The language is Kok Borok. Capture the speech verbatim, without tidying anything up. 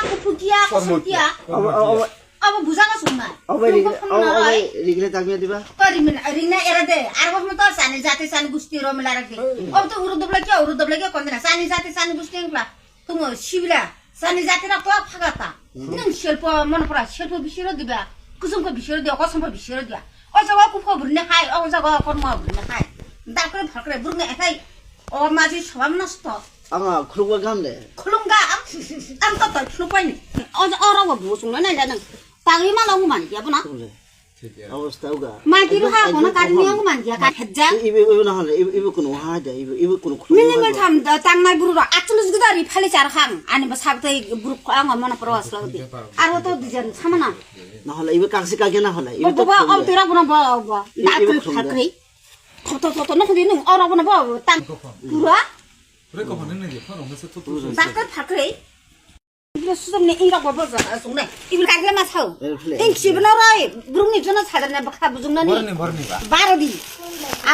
Kupukia, kusukia. Obo, obo, obo. Abo bujana sungnai. Obo ring, obo, obo ringna tangya diba? To ringna, ringna era de. Aro bo to sani jati sani gusti ro mila rakdi. Obo to uru dobla kya, uru dobla kya kondina. Sani jati sani gusti engkla. Tungo sibila. Sani jati ra to phagata. Nung selpo mono pora selpo bisiro diba. Kusumko bisiro diba, kosomko bisiro diba. O jaga kupho burine hai, o jaga kormo burine hai. Dakre phakre burine hai. O maji sabam nosto. Anga khulungba gam de. Khulungga am, am to to khulungbai ni. O, o rogo bu sung na na nang. Tangwi ma long man ya bona. Khulungba. Awasta uga. Ma ki ru ha bona kar ni ong man ya ka hajja. Ibu, ibu na hale, ibu, ibu kunu ha de, ibu, ibu kunu khulungba. Mini mil tham da tang nai buru ro, actually gudari phali char khang. Ani ba sabtai buru ko ang mana pro aslo de. Aro to dijan samana. Na hale, ibu kaksi kage na hale. Ibu to khulungba. Au tira bona ba ba. Ibu, ibu khulungba. Thot thot thot no khodi nung oro bono bo tang pura. Pura ko hone nang je phone hone se thot thot. Daktar phakre. Ibra susam ne ingra bo bo sung ne. Ibra karle ma sao. Eng si bno roi. Brum ni jono sadar ne bakha bujung na ni. Borni borni ba. Baro di. Ang